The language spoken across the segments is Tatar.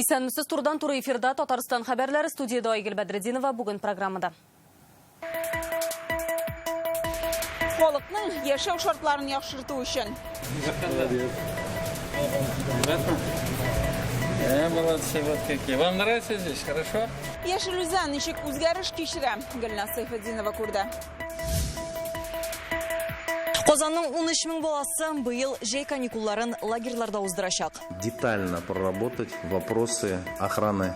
Исәнмесез, турыдан туры эфирда Татарстан хәбәрләре, студиядә Айгөл Бәдретдинова, бүген программада. Халыкның яшәү шартларын яхшырту өчен. Молодцы, вот какие. Вам нравится здесь, хорошо? Яшел Үзән ничек үзгәреш кичерә? Гөлназ Сәйфетдинова күрде. Казанның 13 мең баласы быел җәй каникулларын лагерьларда уздырачак. Детально проработать вопросы охраны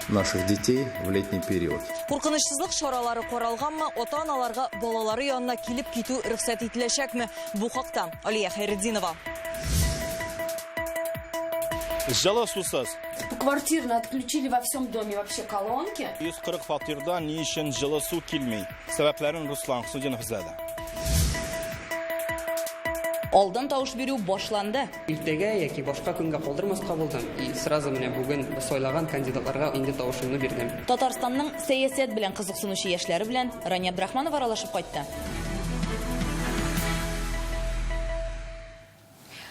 наших детей в летний период. Куркынычсызлык чаралары каралганмы, ата-аналарга балалары янына килеп китү рөхсәт ителәчәкме? Бу хакта Алия Хәйретдинова. Җылы сусыз. Квартирно отключили во всем доме вообще колонки. 140 фатирда ни өчен җылы су килми? Сәбәпләрен Руслан Хусудинов эзләде. Алдан тавыш бирү башланды. Иртәгә яки башка көнгә калдырмаска булдым. И сразу менә бүген сайлаган кандидатларга инде тавышымны бирдем. Татарстанның сәясәт белән кызыксынучы яшьләре белән Рания Абдрахманова аралашып кайтты.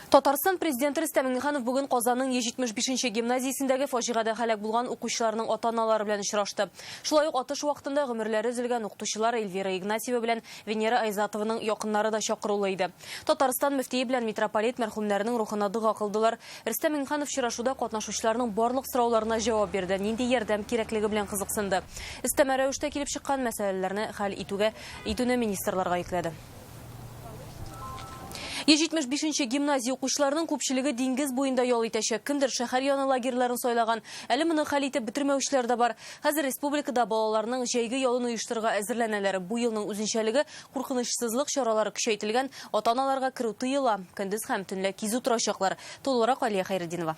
Татарстан президенты Рөстәм Миңнеханов бүген Казанның 175 нче гимназиясендәге фаҗигадә һәлак булган укучыларның ата-аналары белән очрашты. Шулай ук атыш вакытында гомерләре өзелгән укытучылар Эльвира Игнатьева белән Венера Айзатованың якыннары да чакырулы иде. Татарстан мөфтие белән митрополит мәрхүмнәрнең рухына дога кылдылар. Рөстәм Миңнеханов очрашуда катнашучыларның барлык сорауларына җавап бирде, нинди ярдәм кирәклеге белән кызыксынды. Өстәмә рәвештә килеп чыккан мәсьәләләрне хәл итүгә итүне министрларга йөкләде. 175 нче гимназия укучыларының күпчелеге диңгез буенда ял итәчәк. Кемдер шәһәр яны лагерьларын сайлаган. Әле моны хәл итеп бетермәүчеләр дә бар. Хәзер республикада балаларның җәйге ялын оештырырга әзерләнәләр. Бу елның үзенчәлеге куркынычсызлык чаралары көчәйтелгән, ата-аналарга керү тыела. Көндез һәм төнлә кизү торачаклар. Тулырак Алия Хәйретдинова.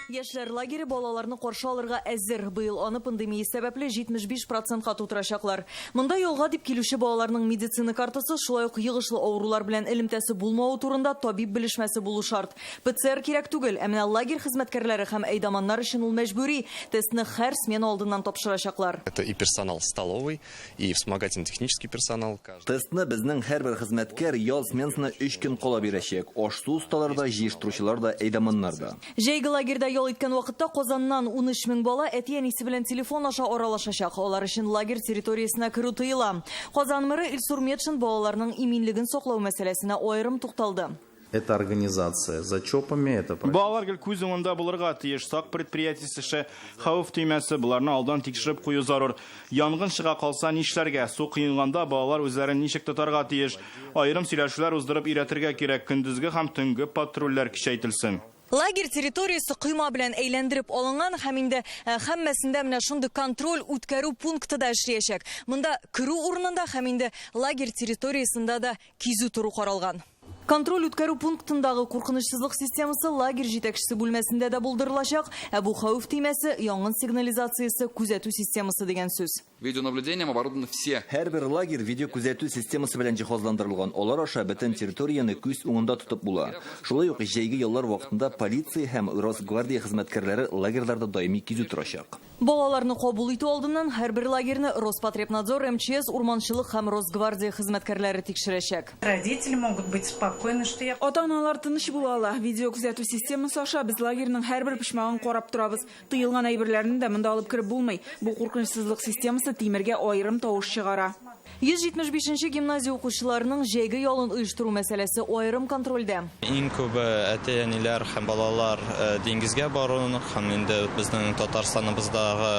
Яшьләр лагере балаларны каршы алырга әзер. Быел аны пандемия сәбәпле 75 процентка тутырачаклар. Монда ялга дип килүче балаларның медицина картасы, шулай ук йогышлы авырулар белән элемтәсе булмавы турында табиб белешмәсе булу шарт. ПЦР кирәк түгел, ә менә лагерь хезмәткәрләре һәм әйдаманнар өчен ул мәҗбүри. Тестны һәр смена алдыннан тапшырачаклар. Это и персонал столовой, и вспомогательно-технический персонал. Тестны безнең һәрбер хезмәткәр ял сменасына өч көн кала бирәчәк. Аш-су осталары да, җыештыручылар да, әйдаманнар да. Җәйге лагерьда ял иткән вакытта Казаннан 13 мең бала әти-әнисе белән телефон аша аралашачак. Алар өчен лагерь территориясенә керү тыела. Казан мэры Илсур Метшин балаларның иминлеген саклау мәсьәләсенә аерым тукталды. Это организация за ЧОПами, это Балалар гел күз уңында булырга тиеш. Сак предприятиесе эше, хәвеф төймәсе, боларны алдан тикшереп кую зарур. Янгын чыга калса нишләргә? Су коенганда балалар үзләрен ничек тотарга тиеш? Аерым сөйләшүләр уздырып өйрәтергә кирәк. Көндезге һәм төнге патрульләр көчәйтелсен. Лагерь территориясе койма белән әйләндереп алынган һәм инде һәммәсендә менә шундый контроль үткәрү пункты да эшләячәк. Монда керү урынында һәм инде лагерь территориясендә дә кизү тору каралган. Контроль үткәрү пунктындагы куркынычсызлык системасы лагерь җитәкчесе бүлмәсендә дә булдырылачак, ә бу хәвеф төймәсе, янгын сигнализациясе, күзәтү системасы дигән сүз. Видеонаблюдением оборудованы все. Һәрбер лагерь видеокүзәтү системасы белән җиһазландырылган, алар аша бөтен территорияне күз уңында тотып була. Шулай ук җәйге яллар вакытында полиция һәм Росгвардия хезмәткәрләре лагерьларда даими кизү торачак. Балаларны кабул итү алдыннан һәрбер лагерьны Роспотребнадзор, МЧС, урманчылык һәм Росгвардия хезмәткәрләре тикшерәчәк. Родители могут быть спокойны, что я... Ата-аналар тыныч була ала. Видеокүзәтү системасы аша без лагерьның һәрбер почмагын карап торабыз. Тыелган әйберләрне дә монда алып кереп булмый. Бу куркынычсызлык системасы тимергә аерым тавыш чыгара. 175 нче гимназия укучыларының җәйге ялын оештыру мәсьәләсе аерым контрольдә. Иң күбе әти-әниләр һәм балалар диңгезгә баруны һәм инде безнең Татарстаныбыздагы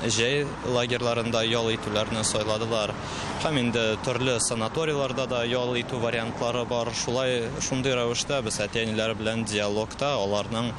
җәй лагерьларында ял итүләрне сайладылар. Һәм инде төрле санаторийларда да ял итү вариантлары бар. Шулай, шундый рәвештә без әти-әниләр белән диалогта аларның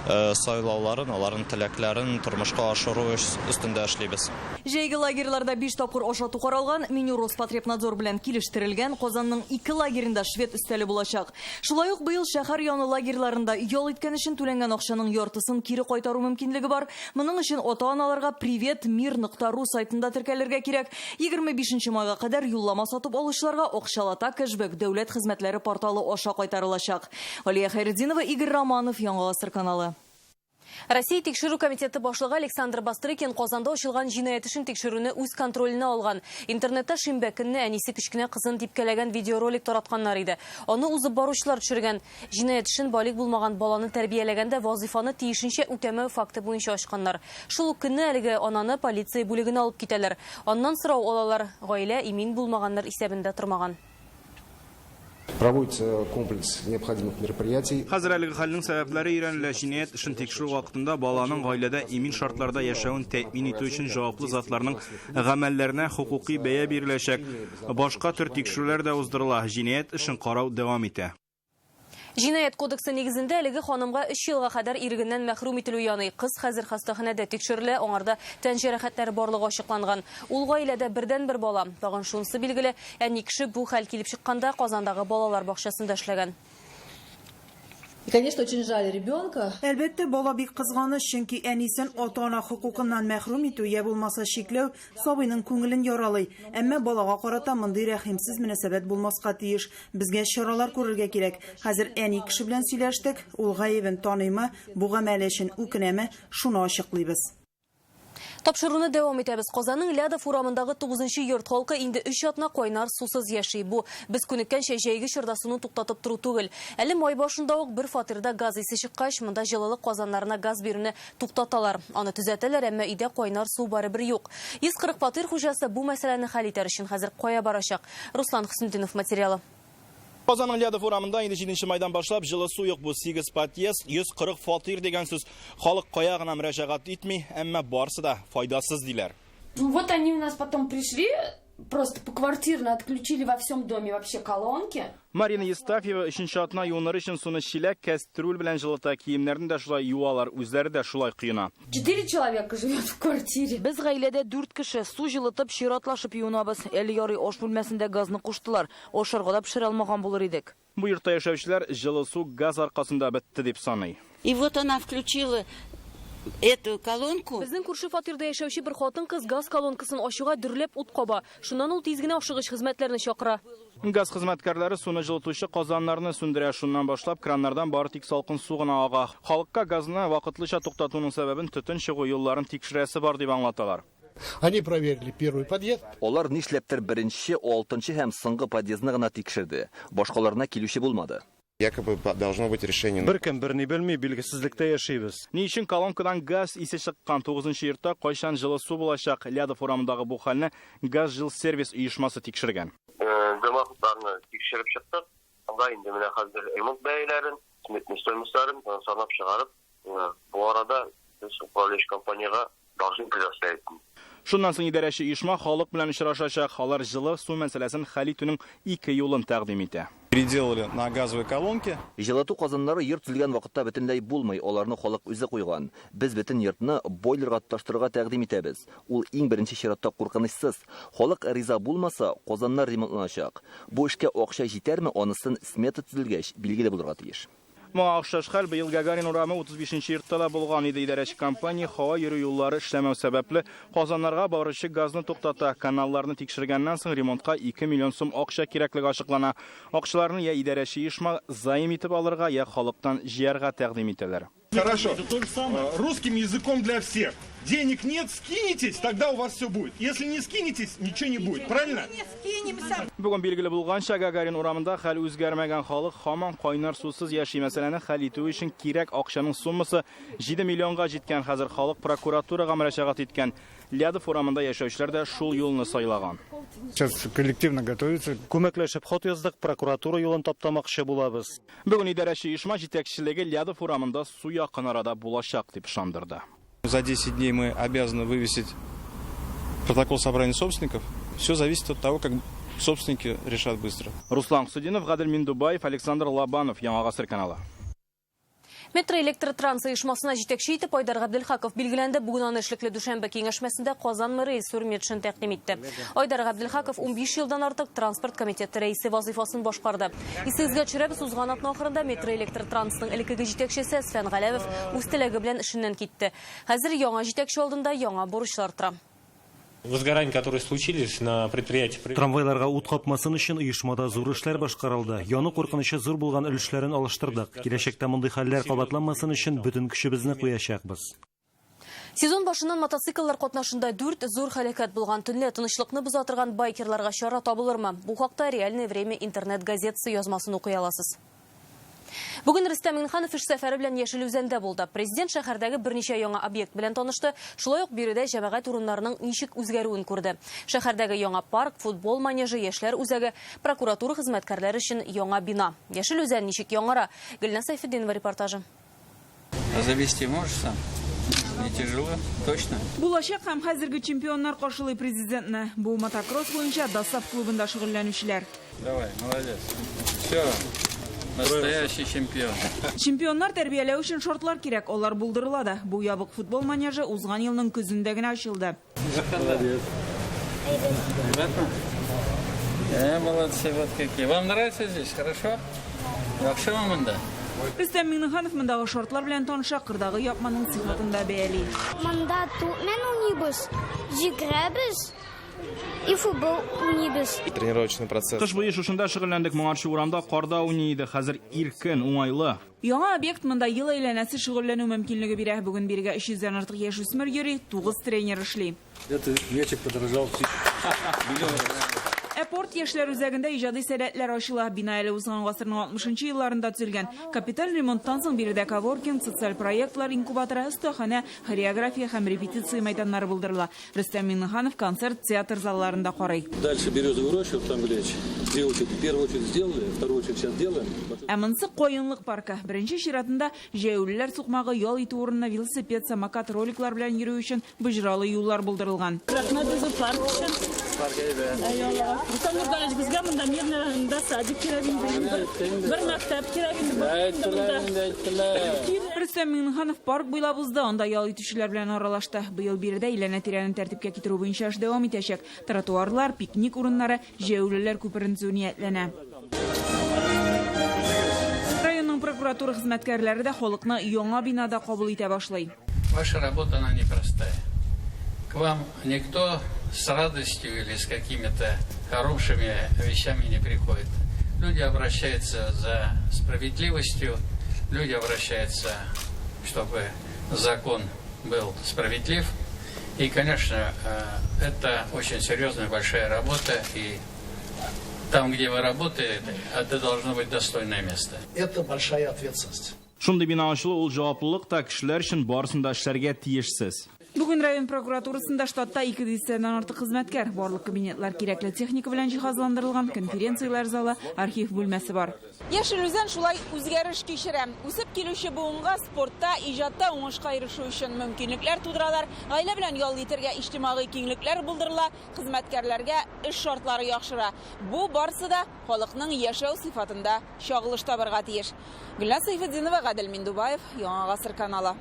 сайлауларын, аларның теләкләрен тормышка ашыру өстендә эшлибез. Җәйге лагерьларда 5 тапкыр ашату каралган, меню Роспотребнадзор белән килештерелгән, Казанның ике лагеренда швед өстәле булачак. Шулай ук быел шәһәр яны лагерьларында ял иткән өчен түләнгән акчаның яртысын кире кайтару мөмкинлеге бар. Моның өчен ата-аналарга Привет мир нокта ру сайтында теркәлергә кирәк. 25 нче майга кадәр юллама сатып алучыларга акчалата кэшбэк дәүләт хезмәтләре порталы аша кайтарылачак. Алия Хәйретдинова, Игорь Романов, Яңа Гасыр каналы. Россия тикшерү комитеты башлыгы Александр Бастрыкин Казанда ачылган җинаять эшен тикшерүне үз контроленә алган. Интернетта шимбә көнне әнисе кечкенә кызын типкәләгән видеоролик таратканнар иде. Аны узып баручылар төшергән. Җинаять эшен балигъ булмаган баланы тәрбияләгәндә вазыйфаны тиешенчә үтәмәү факты буенча ачканнар. Шул ук көнне әлеге ананы полиция бүлегенә алып китәләр. Аннан сорау алалар. Гаилә имин булмаганнар исәбендә тормаган. Проводится комплекс необходимых мероприятий. Хәзер әлеге хәлнең сәбәпләре өйрәнелә. Җинаять эшен тикшерү вакытында баланың гаиләдә имин шартларда яшәвен тәэмин итү өчен җаваплы затларның гамәлләренә хокукый бәя биреләчәк. Башка төр тикшерүләр дә уздырыла. Җинаять эшен карау дәвам итә. Җинаять кодексы нигезендә әлеге ханымга 3 елга кадәр ирегеннән мәхрүм ителү яный. Кыз хәзер хастаханәдә тикшерелә, аңарда тән җәрәхәтләре барлыгы ачыкланган. Ул гаиләдә бердәнбер бала. Тагын шунысы билгеле, әни кеше бу хәл килеп чыкканда Казандагы балалар бакчасында эшләгән. И, конечно, очень жаль ребенка. Әлбәттә, бала бик кызганыч, чөнки әнисен ата-ана хокукыннан мәхрүм итү я булмаса чикләү сабыйның күңелен яралый. Әмма балага карата мондый рәхимсез мөнәсәбәт булмаска тиеш. Безгә чаралар күрергә кирәк. Хәзер әни кеше белән сөйләштек, ул гаебен таныймы, бу гамәле өчен үкенәме, шуны ачыклыйбыз. Тапшыруны дәвам итәбез. Казанның Лядов урамындагы 9нчы йорт халкы инде 3 атна кайнар сусыз яши. Бу без күнеккәнчә җәйге чорда суны туктатып тору түгел. Әле май башында ук бер фатирда газ исе чыккач, монда җылылык казаннарына газ бирүне туктаталар. Аны төзәтәләр, әмма өйдә кайнар су барыбер юк. 140 фатир хуҗасы бу мәсьәләне хәл итәр өчен хәзер кая барачак? Руслан Хөснетдинов материалы. Казанның Лядов урамында инде 7 майдан башлап җылы су юк. Бу 8 подъезд, 140 фатир дигән сүз. Халык кая гына мөрәҗәгать итми, әмма барысы да файдасыз диләр. Ну вот они у нас потом пришли, просто поквартирно отключили во всем доме вообще колонки. Марина Евстафьева 3 атна юыныр өчен суны чиләк, кәстрүл белән җылыта, киемнәрен дә шулай юалар, үзләре дә шулай коена. 4 человека живет в квартире. Без гаиләдә 4 кеше су җылытып, чиратлашып юынабыз. Әле ярый аш бүлмәсендә газны куштылар. Ашарга да пешерә алмаган булыр идек. Бу йортта яшәүчеләр җылы су газ аркасында бетте дип саный. И вот она включила эту колонку. Безнең күрше фатирда яшәүче бер хатын-кыз газ колонкасын ачуга дөрләп ут каба. Шуннан ул тиз генә ашыгыч хезмәтләрне чакыра. Газ хезмәткәрләре суны җылытучы казаннарны сүндерә. Шуннан башлап краннардан бары тик салкын су гына ага. Халыкка газны вакытлыча туктатуның сәбәбен төтен чыгу юлларын тикшерәсе бар дип аңлаталар. Они проверили первый подъезд. Алар нишләптер беренче, алтынчы һәм соңгы подъездны гына тикшерде. Башкаларына килүче булмады. Якобы должно быть решение. Беркем берни белми, билгесезлектә яшибез. Ни өчен колонкадан газ исе чыккан 9нчы йортта кайчан җылы су булачак? Лядов урамындагы бу хәлне газ жилсервис оешмасы тикшергән. Дымоходларны тикшереп чыктык. Анда инде менә хәзер ремонт бәяләрен, сметный стоимостьларын санап чыгарып, бу арада без управляющий компанияга должны предоставить. Шуннан соң идарәче оешма халык белән очрашачак. Алар җылы су мәсьәләсен хәл итүнең ике юлын тәкъдим итә. Переделали на газовые колонки. Җылыту казаннары йорт төзелгән вакытта бөтенләй булмый, аларны халык үзе куйган. Без бөтен йортны бойлерга тоташтырырга тәкъдим итәбез. Ул иң беренче чиратта куркынычсыз. Халык риза булмаса, казаннар ремонтланачак. Бу эшкә акча җитәрме, анысын смета төзелгәч билгеле булырга тиеш. Моңа охшаш хәл быел Гагарин урамы 35нче йортта да булган иде. Идарәче компания һава йөрү юллары эшләмәү сәбәпле казаннарга баручы газны туктата. Каналларны тикшергәннән соң ремонтка 2 миллион сум акча кирәклеге ачыклана. Акчаларны я идарәче оешма займ итеп алырга, я халыктан җыярга тәкъдим итәләр. Хорошо. Русским языком для всех. Денег нет, скинетесь, тогда у вас все будет. Если не скинетесь, ничего не будет. Правильно? Не скинемся. Бүген билгеле булганча, Гагарин урамында хәл үзгәрмәгән, халык һаман кайнар сусыз яши. Мәсьәләне хәл итү өчен кирәк акчаның суммасы 7 миллионга җиткән. Хәзер халык прокуратурага мөрәҗәгать иткән. Лядов урамында яшәүчеләр дә шул юлны сайлаган. Сейчас коллективно готовится. Күмәкләшеп хат яздык, прокуратура юлын таптамакчы булабыз. Бүген идарәче оешма җитәкчелеге Лядов урамында су якын арада булачак дип ышандырды. За 10 дней мы обязаны вывесить протокол собрания собственников. Все зависит от того, как собственники решат быстро. Руслан Судинов, Гадел Миндубаев, Александр Лобанов, Яңа Гасыр каналы. Метро электротранс оешмасына җитәкче итеп Айдар Габделхаков билгеләнде. Бүген аны эшлекле дүшәмбе киңәшмәсендә Казан мэры Илсур Метшин тәкъдим итте. Айдар Габделхаков 15 елдан артык транспорт комитеты рәисе вазыйфасын башкарды. Исегезгә төшерәбез, узган атна ахырында Метро электротрансның элеккеге җитәкчесе Әсфән Галәвов үз теләге белән эшеннән китте. Хәзер яңа җитәкче алдында яңа бурычлар тора. Возгорания, которые случились на предприятии. Трамвайларга ут капмасын өчен оешмада зур эшләр башкарылды. Яну куркынычы зур булган өлешләрен алыштырдык. Киләчәктә мондый хәлләр кабатланмасын өчен бөтен көчебезне куячакбыз. Сезон башыннан мотоцикллар катнашында 4 зур һәлакәт булган. Төнлә тынычлыкны боза торган байкерларга чара табылырмы? Бу хакта «Реальное время» интернет-газетасы язмасын укый аласыз. Бүген Рөстәм Миңнеханов эш сәфәре белән Яшел Үзәндә булды. Президент шәһәрдәге берничә яңа объект белән танышты. Шулай ук биредә җәмәгать урыннарының ничек үзгәрүен күрде. Шәһәрдәге яңа парк, футбол манежы, яшьләр үзәге, прокуратура хезмәткәрләре өчен яңа бина. Яшел Үзән ничек яңара? Гөлназ Сәйфетдинова репортажы. Завести можешь сам? Не тяжело? Точно? Булачак һәм хәзерге чемпионнар каршылый президентны. Бу мотокросс буенча ДОСААФ клубында шөгыльләнүчеләр. Давай, молодец. Все, настоящий чемпион. Чемпионнар тәрбияләү өчен шартлар кирәк, алар булдырыла да. Бу ябык футбол манежы узган елның көзендә генә ачылды. Молодец. Молодцы, вот какие. Вам нравится здесь, хорошо? Яхшымы монда? Рөстәм Миңнеханов мондагы шартлар белән таныша, кырдагы япманың сыйфатын да бәяли. Монда туп белән уйныйбыз, йөгерәбез и футбол уйныйбыз. Тренировочный процесс. Кыш буе шушында шөгыльләндек, моңарчы урамда карда уйный идек, хәзер иркен, уңайлы. Яңа объект монда ел әйләнәсе шөгыльләнү мөмкинлеге бирә. Бүген бирегә 300дән артык яшүсмер йөри, 9 тренер эшли. Это мячик подорожал Ә Порт яшьләр үзәгендә иҗади сәләтләр ачыла. Бина әле узган гасырның 60 елларында төзелгән. Капиталь ремонттан соң биредә коворкинг, социаль проектлар инкубаторы, остаханә, хореография һәм репетиция мәйданнары булдырыла. Рөстәм Миңнеханов концерт, театр залларында карый. Дальше березовую рощу там лечь. Две очереди. Первую очередь сделали, вторую очередь сейчас делаем. Ә монысы Каенлык паркы. Беренче чиратында җәяүлеләр сукмагы, ял итү урынына велосипед, самокат, роликлар белән йөрү өчен боҗралы юллар булдырылган. Рәхмәт үзе парк өчен. Рөстәм Нургалиевич, безгә монда мирный садик кирәк инде. Бер мәктәп кирәк инде. Рөстәм Миңнеханов парк буйлап узды, анда ял итүчеләр белән аралашты. Быел биредә әйләнә-тирәне тәртипкә китерү буенча эш дәвам итәчәк. Тротуарлар, пикник урыннары, җәяүлеләр күперен төзү ниятләнә. Районның прокуратура хезмәткәрләре дә халыкны яңа бинада кабул итә башлый. Ваша работа, она непростая. К вам никто с радостью или с какими-то хорошими вещами не приходит. Люди обращаются за справедливостью, люди обращаются, чтобы закон был справедлив. И, конечно, это очень серьезная, большая работа. И там, где вы работаете, это должно быть достойное место. Это большая ответственность. Шундый бина ачылу ул җаваплылык та, кешеләр өчен барысын да эшләргә тиешсез. Бүген район прокуратурасында штатта 200дән артык хезмәткәр. Барлык кабинетлар кирәкле техника белән җиһазландырылган, конференцияләр залы, архив бүлмәсе бар. Яшел Үзән шулай үзгәреш кичерә. Үсеп килүче буынга спортта, иҗатта уңышка ирешү өчен мөмкинлекләр тудыралар. Гаилә белән ял итәргә иҗтимагый киңлекләр булдырыла, хезмәткәрләргә эш шартлары яхшыра. Бу барысы да халыкның яшәү сыйфатында чагылыш табарга тиеш. Гөлназ Сәйфетдинова, Гадел Миндубаев, Яңа Гасыр каналы.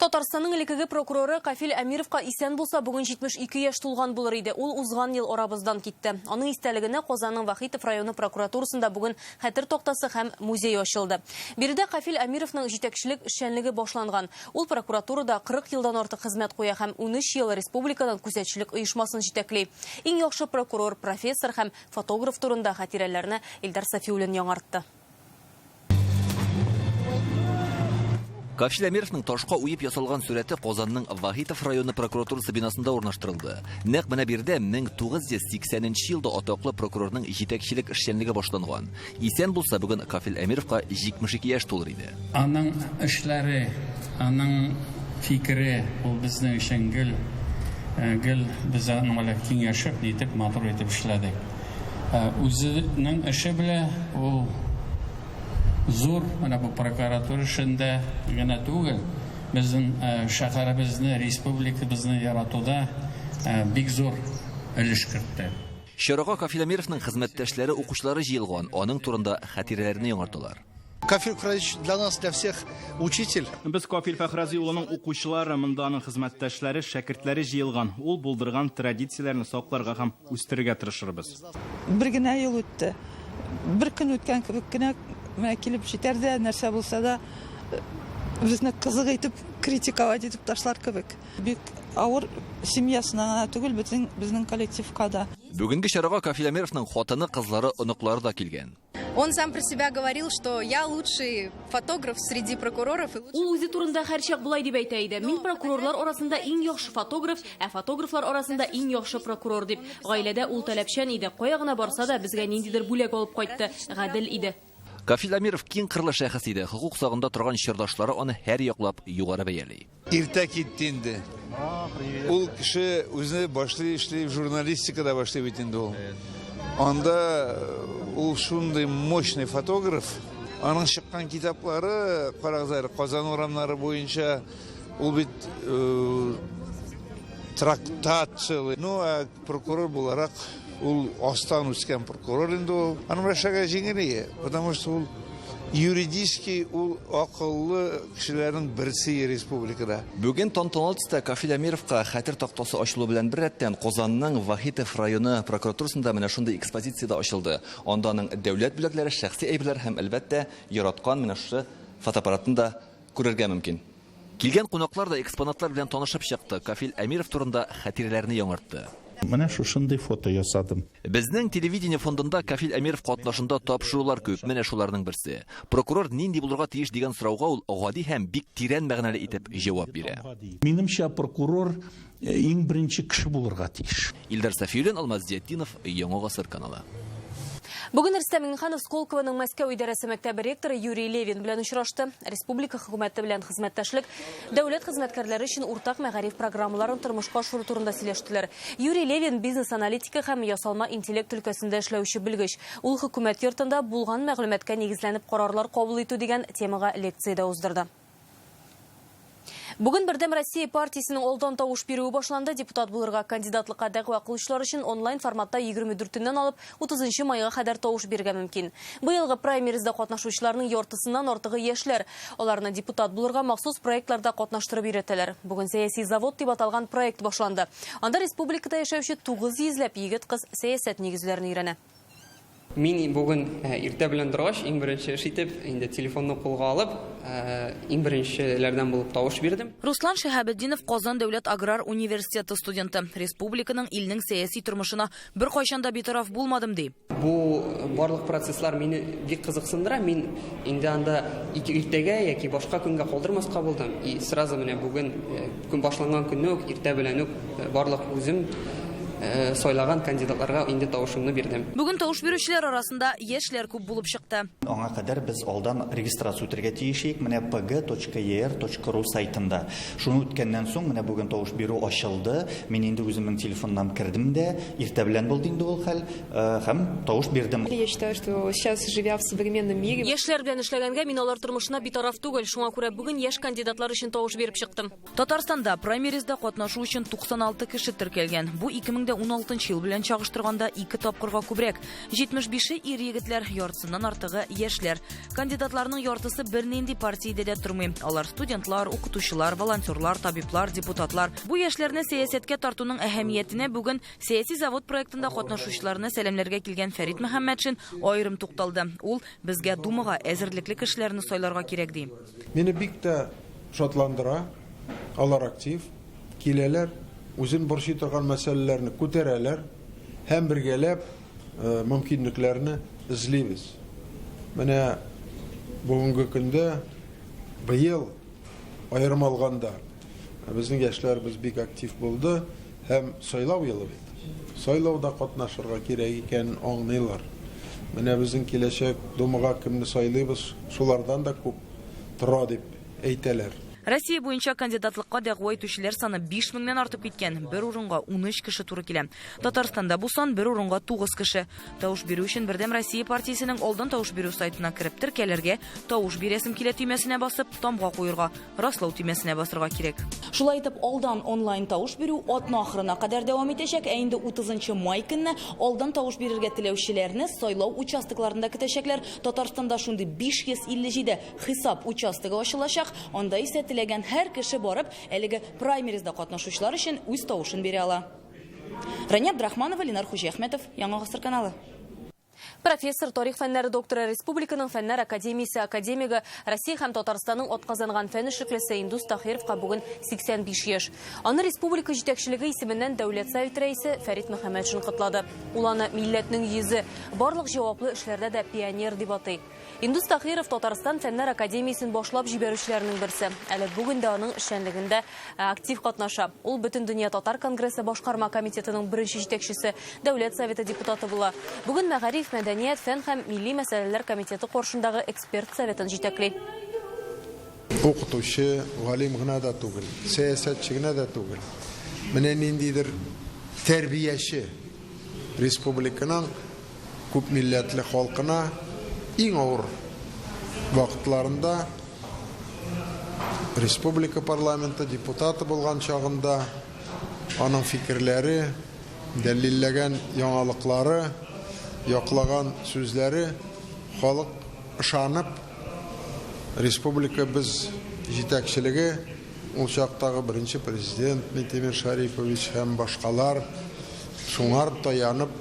Татарстанның элеккеге прокуроры Кафил Әмировка исән булса, бүген 72 яшь тулган булыр иде. Ул узган ел арабыздан китте. Аның истәлегенә Казанның Вахитов районы прокуратурасында бүген хәтер тактасы һәм музей ачылды. Биредә Кафил Әмировның җитәкчелек эшчәнлеге башланган. Ул прокуратурада 40 елдан артык хезмәт куя һәм 13 ел республикадан күзәтчелек оешмасын җитәкли. Иң яхшы прокурор, профессор һәм фотограф турында хатирәләрне Илдар Сафиуллин яңартты. Кафил Әмировның ташка уеп ясалган сурәте Казанның Вахитов районы прокуратурасы бинасында урнаштырылды. Нәкъ менә биредә 1980 елда атаклы прокурорның җитәкчелек эшчәнлеге башланган. Исән булса, бүген Кафил Әмировка 72 яшь тулыр иде. Аның эшләре, аның фикере ул безнең өчен гел без аның белән киңәшеп, нитеп, матур итеп эшләдек. Үзенең эше белән ул зур, менә бу прокуратура эшендә генә түгел, безнең шәһәребезне, республикабызны яратуда бик зур өлеш кертте. Чарага Кафил Әмировның хезмәттәшләре, укучылары җыелган, аның турында хатирәләрне яңарталар. Кафил Фәхразиевич для нас, для всех учитель. Без Кафил Фәхрази улының укучылары, монда аның хезмәттәшләре, шәкертләре җыелган. Ул булдырган традицияләрне сакларга һәм үстерергә тырышырбыз. Бер генә ел үтте. Бер көн үткән кебек кенә менә килеп җитәр дә, нәрсә булса да безне кызык итеп Критиковать итеп ташлар кебек. Бик авыр семьясына гына түгел, бөтен безнең коллективка да. Бүгенге чарага Кафил Әмировның хатыны, кызлары, оныклары да килгән. Он сам про себя говорил, что я лучший фотограф среди прокуроров. Ул үзе турында һәрчак болай дип әйтә иде. Мин прокурорлар арасында иң яхшы фотограф, ә фотографлар арасында иң яхшы прокурор дип. Гаиләдә ул таләпчән иде. Кая гына барса да, безгә ниндидер бүләк алып кайтты. Гадел иде. Кафил Әмиров киң кырлы шәхес иде. Хокук сагында торган чордашлары аны һәр яклап югары бәяли. Иртә китте инде. Ул кеше үзе башлый эшли, журналистикада башлый бит инде ул. Анда ул шундый мощный фотограф. Аның чыккан китаплары, карагыз әле, Казан урамнары буенча ул бит трактат целый. Ну, ә прокурор буларак ул астан үскән прокурор инде ул. Аның белән эшләргә җиңел, потому что ул юридически ул акыллы кешеләрнең берсе республикада. Бүген тантаналы төстә Кафил Әмировка хәтер тактасы ачылу белән беррәттән Казанның Вахитов районы прокуратурасында менә шундый экспозиция дә ачылды. Анда аның дәүләт бүләкләре, шәхси әйберләр һәм әлбәттә яраткан менә шушы фотоаппаратын да күрергә мөмкин. Килгән кунаклар да экспонатлар белән танышып чыкты. Кафил Әмиров турында хатирәләрне яңартты. Менә шушындый фото ясадым. Безнең телевидение фондында Кафил Әмиров катнашында тапшырулар күп, менә шуларның берсе. Прокурор нинди булырга тиеш дигән сорауга ул гади һәм бик тирән мәгънәле итеп җавап бирә. Минемчә, прокурор иң беренче кеше булырга тиеш. Илдар Сафиуллин, Алмаз Зиятдинов, Яңа Гасыр каналы. Бүген Рөстәм Миңнеханов Сколковоның Мәскәү идарәсе мәктәбе ректоры Юрий Левин белән очрашты. Республика хөкүмәте белән хезмәттәшлек дәүләт хезмәткәрләре өчен уртак мәгариф программаларын тормышка ашыру турында сөйләштеләр. Юрий Левин бизнес-аналитика һәм ясалма интеллект өлкәсендә эшләүче белгеч. Ул хөкүмәт йортында булган мәгълүматка нигезләнеп карарлар кабул итү дигән темага лекция дә уздырды. Бүген Бердәм Россия партиясенең алдан тавыш бирүе башланды. Депутат булырга кандидатлыкка дәгъва кылучылар өчен онлайн форматта 24-ннән алып 30 майга кадәр тавыш бирергә мөмкин. Быелгы праймеризда катнашучыларның яртысыннан артыгы яшьләр. Аларны депутат булырга махсус проектларда катнаштырып өйрәтәләр. Бүген сәяси завод дип аталган проект башланды. Анда республикада яшәүче 900 ләп егет-кыз сәясәт нигезләрен өйрәнә. Мин бүген иртә белән торгач, иң беренче эш итеп, инде телефонны кулга алып, иң беренчеләрдән булып тавыш бирдем. Руслан Шиһабетдинов Казан дәүләт аграр университеты студенты. Республиканың, илнең сәяси тормышына беркайчан да битараф булмадым ди. Бу барлык процесслар мине бик кызыксындыра. Мин инде анда иртәгә яки башка көнгә калдырмаска булдым. И сразу менә бүген көн башланган көнне үк иртә белән үк барлык үзем сайлаган кандидатларга инде тавышымны бирдем. Бүген тавыш бирүчеләр арасында яшьләр күп булып чыкты. Аңа кадәр без алдан регистрация үтәргә тиеш идек, менә pg.er.ru сайтында. Шуны үткәннән соң менә бүген тавыш бирү ачылды. Мин инде үземнең телефоннан кердем дә, иртә белән булды инде ул хәл, һәм тавыш бирдем. Я считаю, что сейчас, живя в современном мире, Яшьләр белән эшләгәнгә мин алар тормышына битараф түгел. Шуңа күрә бүген яшь кандидатлар өчен тавыш биреп чыктым. Татарстанда праймеризда катнашу өчен 96 кеше теркәлгән. Бу 2016 ел белән чагыштырганда 2 тапкырга күбрәк. 75-е ир егетләр, яртысыннан артыгы яшьләр. Кандидатларның яртысы бернинди партиядә дә тормый. Алар студентлар, укытучылар, волонтерлар, табиблар, депутатлар. Бу яшьләрне сәясәткә тартуның әһәмиятенә бүген сәяси завод проектында катнашучыларны сәламләргә килгән Фәрит Мөхәммәтшин аерым тукталды. Ул безгә Думага әзерлекле кешеләрне сайларга кирәк ди. Мине бик тә шатландыра. Алар актив, киләләр, үзен борчый торган мәсьәләләрне күтәрәләр һәм бергәләп мөмкинлекләрне эзлибез. Менә бүгенге көндә быел аерым алганда безнең яшьләребез бик актив булды һәм сайлау елы бит. Сайлауда катнашырга кирәк икәнен аңлыйлар. Менә безнең киләчәк Думага кемне сайлыйбыз, шулардан да күп тора дип әйтәләр. Россия буенча кандидатлыкка дәгъва итүчеләр саны 5000-нән артып киткән. Бер урынга 13 кеше туры килә. Татарстанда бу сан бер урынга 9 кеше. Тавыш бирү өчен Бердәм Россия партиясенең алдан тавыш бирү сайтына кереп теркәлергә, тавыш бирәсем килә төймәсенә басып, тамга куерга, раслау төймәсенә басырга кирәк. Шулай итеп, алдан онлайн тавыш бирү атна ахырына кадәр дәвам итәчәк, ә инде 30 май көнне алдан тавыш бирергә теләүчеләрне сайлау участокларында көтәчәкләр. Татарстанда шундый 557 хисап участогы ачылачак. Анда исә теләгән һәр кеше барып, әлеге праймеризда катнашучылар өчен үз тавышын бирә ала. Рания Абдрахманова, Ленар Хуҗиәхмәтов, Яңа Гасыр каналы. Профессор, тарих фәннәре докторы, Республиканың фәннәр академиясе академигы, Россия һәм Татарстанның атказанган фән эшлеклесе Индус Таһировка бүген 85 яшь. Аны республика җитәкчелеге исеменнән Дәүләт Советы рәисе Фәрит Мөхәммәтшин котлады. Ул аны милләтнең йөзе, барлык җаваплы эшләрдә дә пионер дип атый. Индус Таһиров Татарстан фәннәр академиясен башлап җибәрүчеләрнең берсе. Әле бүген дә аның эшчәнлегендә актив катнаша. Ул Бөтендөнья татар конгрессы башкарма комитетының беренче җитәкчесе, Дәүләт Советы депутаты була. Бүген мәгариф, мәдәният, фән һәм милли мәсьәләләр комитеты каршындагы эксперт советын җитәкли. Укытучы, галим гына да түгел, сәясәтче генә дә түгел. Менә ниндидер тәрбияче республиканың күп милләтле халкына иң авыр вакытларында республика парламенты депутаты булган чагында аның фикерләре, дәлилләгән яңалыклары, яклаган сүзләре халык ышанып республика без җитәкчелеге ул чактагы беренче президент Минтимер Шарипович һәм башкалар шуңар таянып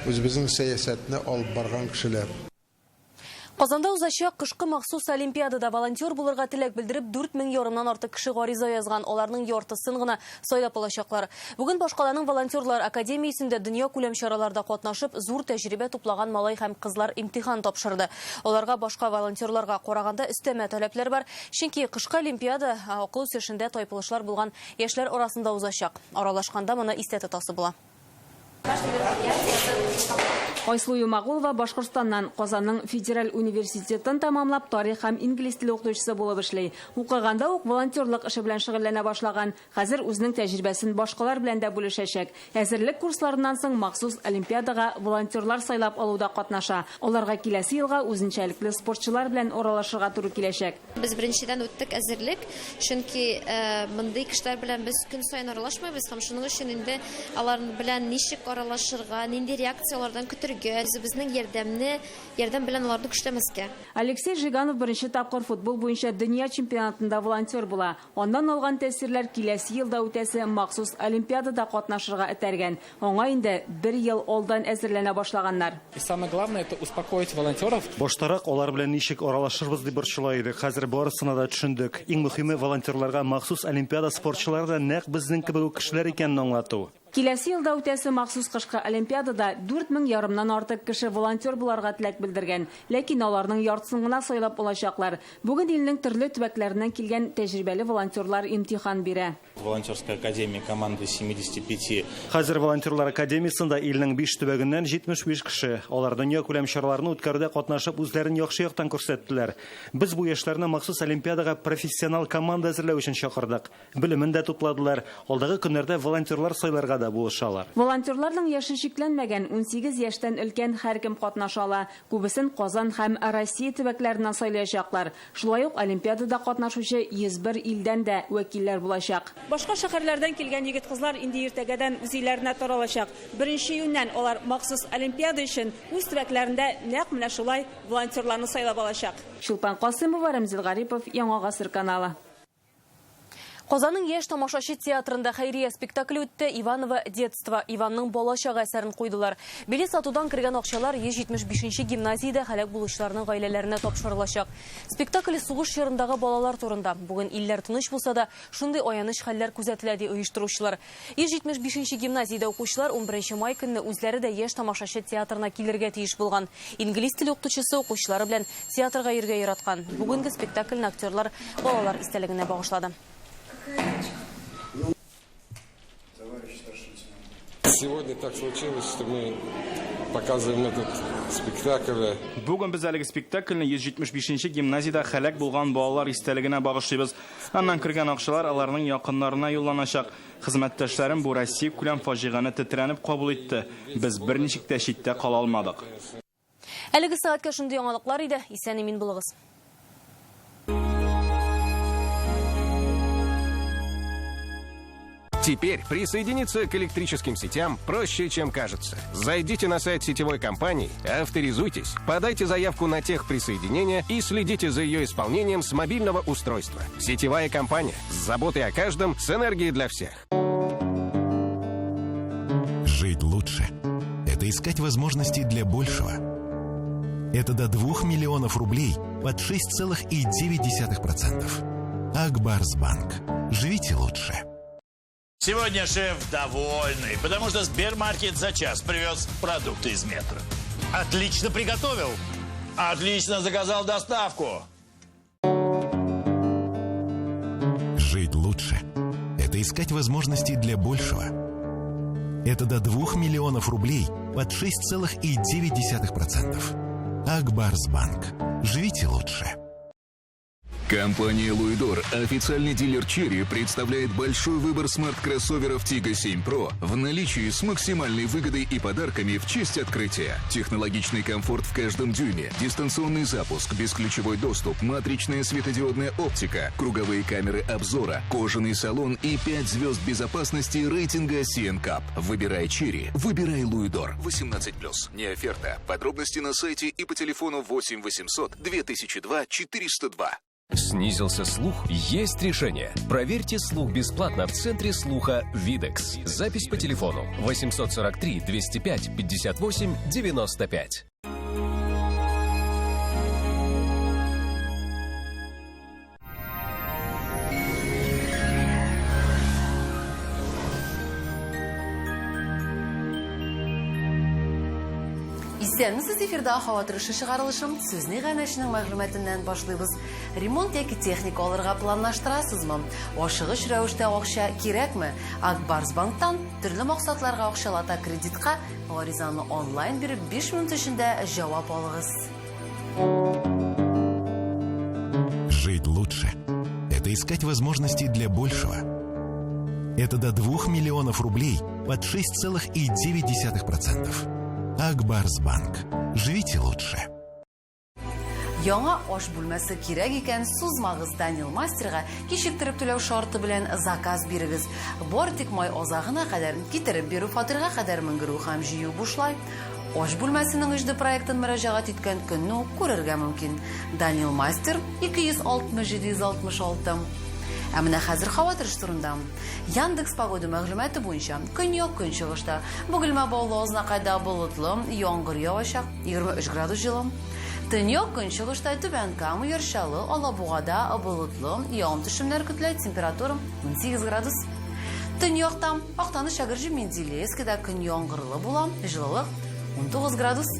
үзебезнең сәясәтне алып барган кешеләр. Казанда узачак кышкы махсус олимпиадада волонтер булырга теләк белдереп 4000 ярымнан артык кеше гариза язган. Аларның яртысын гына сайлап алачаклар. Бүген башкаланың волонтерлар академиясендә дөнья күләм чараларда катнашып, зур тәҗрибә туплаган малай һәм кызлар имтихан тапшырды. Аларга башка волонтерларга караганда өстәмә таләпләр бар. Чөнки кышкы олимпиада акыл үсешендә тайпылышлар булган яшьләр арасында узачак. Аралашканда моны истә тотасы була. Айсылу Юмагулова Башкортстаннан, Казанның федераль университетын тәмамлап, тарих һәм инглиз теле укытучысы булып эшли. Укыганда ук волонтерлык эше белән шөгыльләнә башлаган. Хәзер үзенең тәҗрибәсен башкалар белән дә бүлешәчәк. Әзерлек курсларыннан соң махсус олимпиадага волонтерлар сайлап алуда катнаша. Аларга киләсе елга үзенчәлекле спортчылар белән аралашырга туры киләчәк. Без беренчедән үттек әзерлек, чөнки мондый кешеләр белән без көн саен аралашмыйбыз һәм шуның өчен инде алар белән ничек аралашырга, нинди реакцияләрдән көтергә, үзебезнең ярдәм белән аларны көчләмәскә. Алексей Жиганов беренче тапкыр футбол буенча дөнья чемпионатында волонтер була. Аннан алган тәэсирләр киләсе елда үтәсе махсус олимпиадада катнашырга этәргән. Аңа инде бер ел алдан әзерләнә башлаганнар. И самое главное это успокоить волонтеров. Баштарак алар белән ничек аралашырбыз дип борчыла идек. Хәзер барысына да төшендек. Иң мөһиме волонтерларга махсус олимпиада спортчылары да нәкъ безнең кебек үк кешеләр икәнен аңлату. Киләсе елда үтәсе махсус кышкы олимпиадада 4000 ярымнан артык кеше волонтер буларга теләк белдергән. Ләкин аларның яртысын гына сайлап алачаклар. Бүген илнең төрле төбәкләреннән килгән тәҗрибәле волонтерлар имтихан бирә. Волонтерская академия команды 75. Хәзер волонтерлар академиясендә илнең 5 төбәгеннән 75 кеше. Алар дөнья күләм чараларны үткәрүдә катнашып үзләрен яхшы яктан күрсәттеләр. Без бу яшьләрне махсус олимпиадага профессионал команда әзерләү өчен чакырдык. Белемен дә тупладылар. Алдагы көннәрдә волонтерлар сайларга да булышалар. Волонтерларның яше чикләнмәгән, 18 яшьтән өлкән һәркем катнаша ала. Күбесен Казан һәм Россия төбәкләреннән сайлаячаклар. Шулай ук олимпиадада катнашучы 101 илдән дә вәкилләр булачак. Башка шәһәрләрдән килгән егет-кызлар инде иртәгәдән үз илләренә таралачак. 1 июньнән алар махсус олимпиада өчен үз төбәкләрендә нәкъ менә шулай волонтерларны сайлап алачак. Чулпан Касымова, Рамзил Гарипов, Яңа Гасыр каналы. Казанның яшь тамашачы театрында хәйрия спектакле үтте. Иваново детство. Иванның бала чагы әсәрен куйдылар. Билет сатудан кергән акчалар 175 гимназиядә һәлак булучыларның гаиләләренә тапшырылачак. Спектакль сугыш чорындагы балалар турында. Бүген илләр тыныч булса да, шундый аяныч хәлләр күзәтелә ди оештыручылар. 175 гимназиядә укучылар 11 май көнне үзләре дә яшь тамашачы театрына килергә тиеш булган. Инглиз теле укытучысы укучылары белән театрга йөрергә яраткан. Бүгенге спектакльне актерлар балалар истәлегенә багышлады. Сегодня так случилось, что мы показываем этот спектакль. Бүген без әлеге спектакльне 175 гимназиядә һәлак булган балалар истәлегенә багышлыйбыз. Аннан кергән акчалар аларның якыннарына юлланачак. Хезмәттәшләрем бу Россия күләм фаҗигане тетрәнеп кабул итте. Без берничек тә читтә кала алмадык. Әлеге сәгатькә шундый яңалыклар иде. Исән-имин булыгыз. Теперь присоединиться к электрическим сетям проще, чем кажется. Зайдите на сайт сетевой компании, авторизуйтесь, подайте заявку на техприсоединение и следите за ее исполнением с мобильного устройства. Сетевая компания с заботой о каждом, с энергией для всех. Жить лучше – это искать возможности для большего. Это до 2 миллионов рублей под 6,9%. Акбарс Банк. Живите лучше. Сегодня шеф довольный, потому что Сбермаркет за час привез продукты из метро. Отлично приготовил. Отлично заказал доставку. Жить лучше – это искать возможности для большего. Это до 2 миллионов рублей под 6,9%. Акбарс Банк. Живите лучше. Компания «Луидор», официальный дилер «Черри», представляет большой выбор смарт-кроссоверов «Тиго 7 Pro» в наличии с максимальной выгодой и подарками в честь открытия. Технологичный комфорт в каждом дюйме, дистанционный запуск, бесключевой доступ, матричная светодиодная оптика, круговые камеры обзора, кожаный салон и 5 звезд безопасности рейтинга CNCAP. Выбирай «Черри», выбирай «Луидор». 18+. Не оферта. Подробности на сайте и по телефону 8 800 2002 402. Снизился слух? Есть решение. Проверьте слух бесплатно в Центре слуха «Видекс». Запись по телефону 843 205 58 95. Исәнмесез, эфирда һава торышы чыгарылышым. Сүзне иганәченең мәгълүматыннан башлыйбыз. Ремонт яки техника алырга планлаштырасызмы? Ашыгыч рәвештә акча кирәкме? Акбарс банктан төрле максатларга акчалата кредитка гаризаны онлайн биреп 5 минут эчендә җавап алыгыз. Жить лучше – это искать возможности для большего. Это до 2 миллионов рублей под 6,9%. Акбарс Банк. Живите лучше. Яңа аш бүлмәсе кирәк икән, сузмагыз Данил мастерга кичектереп түләү шарты белән заказ бирегез. Бар тик май азагына кадәр китереп бирү, фатирга кадәр менгерү һәм җыю бушлай. Аш бүлмәсенең 3D проектын мөрәҗәгать иткән көнне үк күрергә мөмкин. Данил мастер 260 766. Ә менә хәзер һава торышы турында. Яндекс погода мәгълүматы буенча көньяк көнчыгышта Бөгелмә, Баулы, Азнакайда болытлы, яңгыр явачак, 23 градус җылы. Төньяк көнчыгышта Түбән Кама, Яршалы, Алабугада болытлы, явым-төшемнәр көтелә, температура 18 градус. Төньякта Актаныш, Әгерҗе, Менделеевскида көн яңгырлы була, җылылык 19 градус.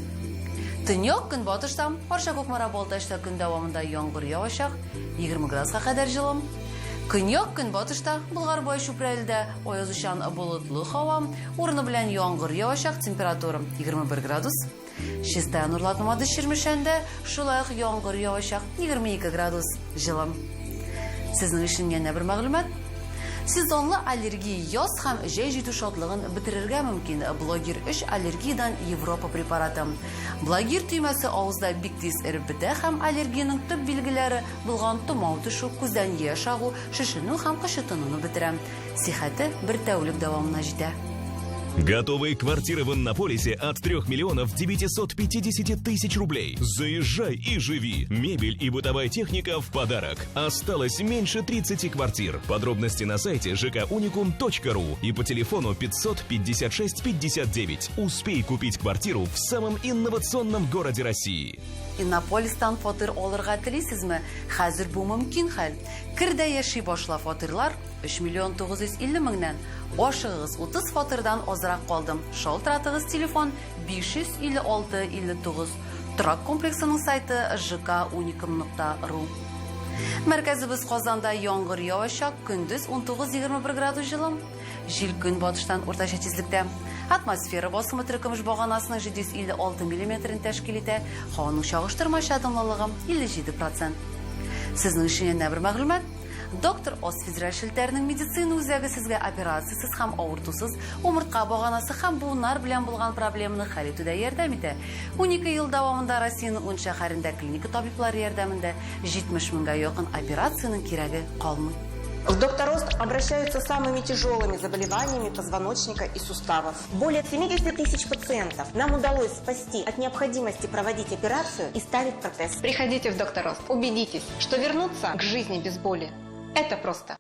Төньяк көнбатышта Арча, Кукмара, Балтачта көн дәвамында яңгыр явачак, 20 градуска кадәр җылы. Көньяк көнбатышта Болгар, Бай, Чүпрәледә аязучан болытлы һава, урыны белән яңгыр явачак, температура 21 градус. Чистай, Нурлат, Мамадыш, Чирмешәндә шулай ук яңгыр явачак, 22 градус җылы. Сезнең өчен янә бер мәгълүмат. Сезонлы аллергия яз һәм җәй җитү шатлыгын бетерергә мөмкин. Блогер 3 аллергиядан Европа препараты. Блогер төймәсе авызда бик тиз эреп бетә һәм аллергиянең төп билгеләре булган томау төшү, күздән яшь агу, шешенү һәм кычытынуны бетерә. Сихәте бер тәүлек дәвамына җитә. Готовые квартиры в Иннополисе от 3 миллионов 950 тысяч рублей. Заезжай и живи. Мебель и бытовая техника в подарок. Осталось меньше 30 квартир. Подробности на сайте жкуникум.ру и по телефону 556 59. Успей купить квартиру в самом инновационном городе России. Иннополистан фатир алырга телисезме? Хәзер бу мөмкин хәл. Кер дә яши башла, фатирлар 3 миллион 950 меңнән. Ашыгыгыз, 30 фатирдан азрак калды. Шалтыратыгыз, телефон 556 59. Торак комплексының сайты жкуникум.ру. Мәркәзебез Казанда яңгыр явачак, көндез 19-21 градус җылы. Җил көнбатыштан уртача тизлектә. Атмосфера басымы теркөмеш баганасының 756 миллиметрын тәшкил итә. Һаваның чагыштырмача дымлылыгы 57%. Сезнең өчен янә бер мәгълүмат. Доктор Ос федераль челтәренең медицина үзәге сезгә операциясез һәм авыртусыз умыртка баганасы һәм буыннар белән булган проблеманы хәл итүдә ярдәм итә. 12 ел дәвамында Россиянең 10 шәһәрендә клиника табиблары ярдәмендә 70 меңгә якын операциянең кирәге калмый. В Доктор Ост обращаются с самыми тяжелыми заболеваниями позвоночника и суставов. Более 70 тысяч пациентов нам удалось спасти от необходимости проводить операцию и ставить протез. Приходите в Доктор Ост, убедитесь, что вернуться к жизни без боли – это просто.